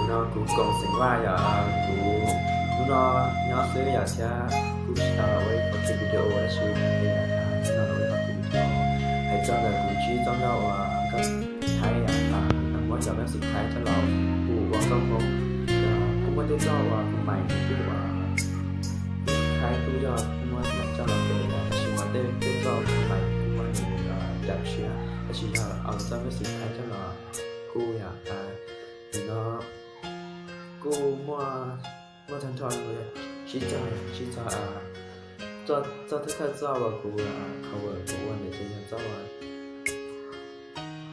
No kuv Koom Xeem Vaj yom, kuv hnub no nyob xwb yom thiab kuj tsis tau los ua ib qho video tab sis hnub no los ua ib qho video hais txog ntawm kuv ntsib txoj nkauj uas nkauj Thaib yom, kuv muab cov message Thaib coj los hu ua nkauj Hmoob. Kuj muaj tej txoj uas kuv mais kuj ua Thaib kuj yog muab coj los hu yom, tab sis mas tej tej txoj kuv mais kuj muab nws dam siab, tab sis yog ua txoj message Thaib coj los hu yom. Nim no kuj muaj, muaj tag nrho sib txog, sib txog, txoj thawj thawj txoj uas kuv cover kuv ua ntawd ces yog txoj uas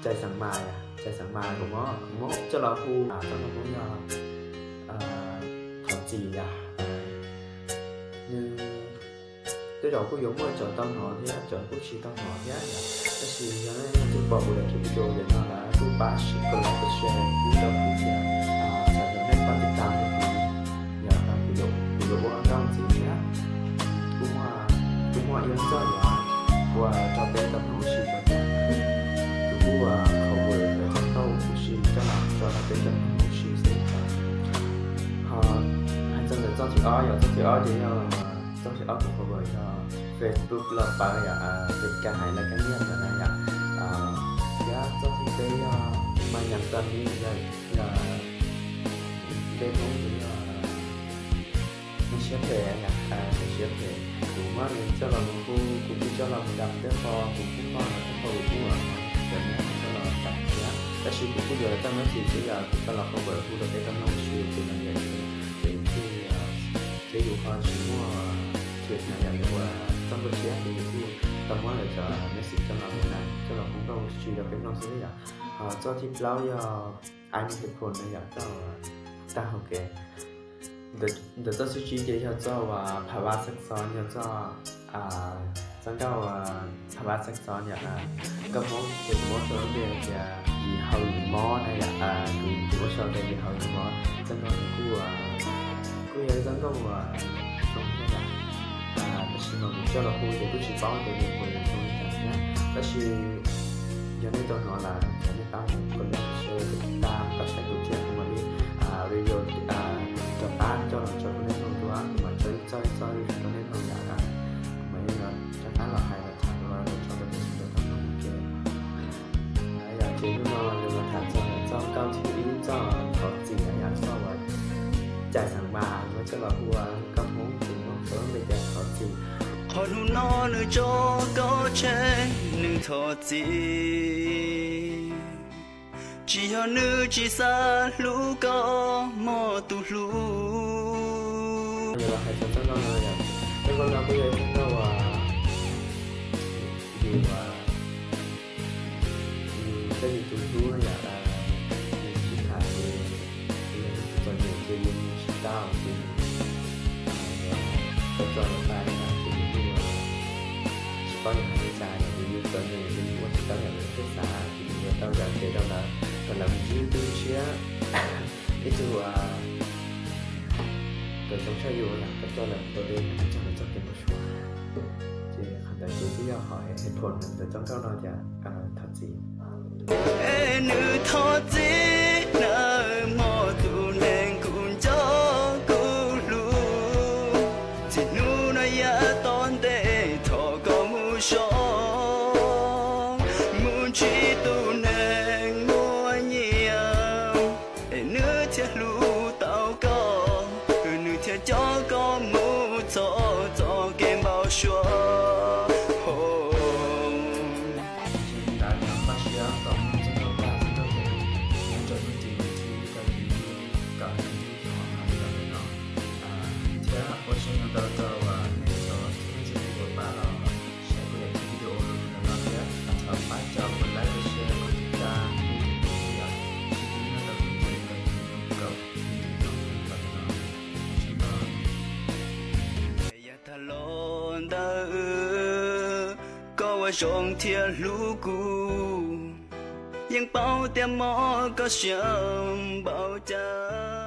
Cais Xaas Mas, Cais Xaas Mas kuv muab, kuv muab coj los hu txoj nkauj Hmoob yog Thov Txim yom. Nws tej zaum kuj yuav muaj cov tau hnov thiab cov kuj tsis tau hnov thiab yom, tab sis yog nej leej twg pom kuv daim clip video ntawm no lawm kuj pab share, comment, share kuv rau kuv thiab, txhawm rau nej pab tiv tam rau kuv, yog kuv yuav ua nkauj ntxiv thiab. Kuj muaj, kuj muaj ib txoj yuav ua rau peb tau mloog ua si rau thiab. Kuv kuj ua cover ntawm txoj nkauj huv si coj los rau peb tau mloog ua si xwb. Ho hais txog ntawm txoj thib ob, yog txoj thib ob ces yog txoj thib ob kuv cover yog Facebook los pawg yom, Fes Kas Hais Laj Kab Nyiaj ntawd na yom. Thiab txoj thib peb yog Mas Nyas Txos Nis yom, yog npe Hmoob ces yog Neeg Siab Phem yom, Neeg Siab Phem. Kuv muab nws coj los mus hu, kuv kuj coj los mus dam tej qho kuv kuj muaj, tej qho kuv kuj ua cov nyob coj los dam thiab, tab sis kuv kuj yuav tau nyob xis xwb yom, kuv coj los cover hu rau peb tau mloog ua si ces no yom, ces thiaj, thiab yus ho tsis muaj chance na yom, yus ua txoj nkauj tshiab ces yus kuj tau muab lawv cov message coj los hu na, coj los hu nkauj ua si rau peb mloog xwb yom. Ho txoj thib plaub yog Ai Nws Hev Phom na yom, txoj tag hauv kev. Ntawm txoj thib tsib ces yog txoj uas Phav Vaj Xeeb Xos, yog txoj, txoj nkauj Phav Vaj Xeeb Xos yom, nkauj Hmoob ces kuv muab sau lub npe tias Yim Haus Yim Mob na yom, kuv muab sau tias Yim Haus Yim Mob. Txoj nkauj no kuj, kuj yog ib txoj nkauj uas zoo thiab yom, tab sis mas kuv coj los hu ces kuj tsis paub tias nws puas yuav zoo li cas thiab, tab sis yog nej tau hnov lawm thov nej pab mus comment, share, tiv tam, pab saib kuv thiab kuv mam li review rov qab coj los tso rau nej mloog dua, kuv mam tso ib txoj ib txoj rau nej mloog yom, kuv mam li rov qab los hais los tham los tso rau nej sawv daws tau mloog ua ke. Yog ces hnub no yus los tham txog txoj nkauj thib ib, txoj Thov Txim yom, txoj uas Cais Xaas Mas muab coj los hu ua nkauj Hmoob ces muab sau lub npe tias Thov Txim. Qhov hnub no nws tso koj tseg, nws thov txim. Tsis yog nws tsis xav hlub koj, mob tus hlub. Yog los hais txog txoj nkauj no yom, txoj nkauj no kuj yog ib txoj nkauj uas yus, yus thiab yus tus hlub no yom, yus sib tham ces yus yog yus tus txom nyem ces yus mus tsis tau ces yus tau tso lawv pais yom, ces yus kuj tsis paub yuav hais li cas yom, yus txom nyem ces yus ua tsis tau yam li yus xav ces yus yuav tau zam kev rau lawv kom lawv mus ntsib ib tug tshiab, ib tug uas kom zoo tshaj yus yom, kom coj lawv mus tau deb, kom coj lawv txoj kev npau suav. Ces qhov ntawd ces twb yog qhov hev phom ntawm txoj nkauj no tias thov txim. Es nws thov txim nawb mog, tus neeg kuv nco kuv hlub, txij hnub no yav tom ntej thov koj mus so, mus ntsib tus neeg muaj nyiaj, es nws thiaj hlub tau koj, nws thiaj coj koj mus txog txoj kev npau suav. Thiab ua siab ntau rau nej cov txhua leej txhua tus uas pab los saib kuv daim video no thiab thov pab cov kov like, kov share, kov tiv tam, kov tiv tam, sib ntsib nyob rau lwm zaus, kaum ib ntus tom ntej no. Tag los ntawd koj ua zoo thiaj hlub kuv, yeej paub tias mob koj siab npaum cas.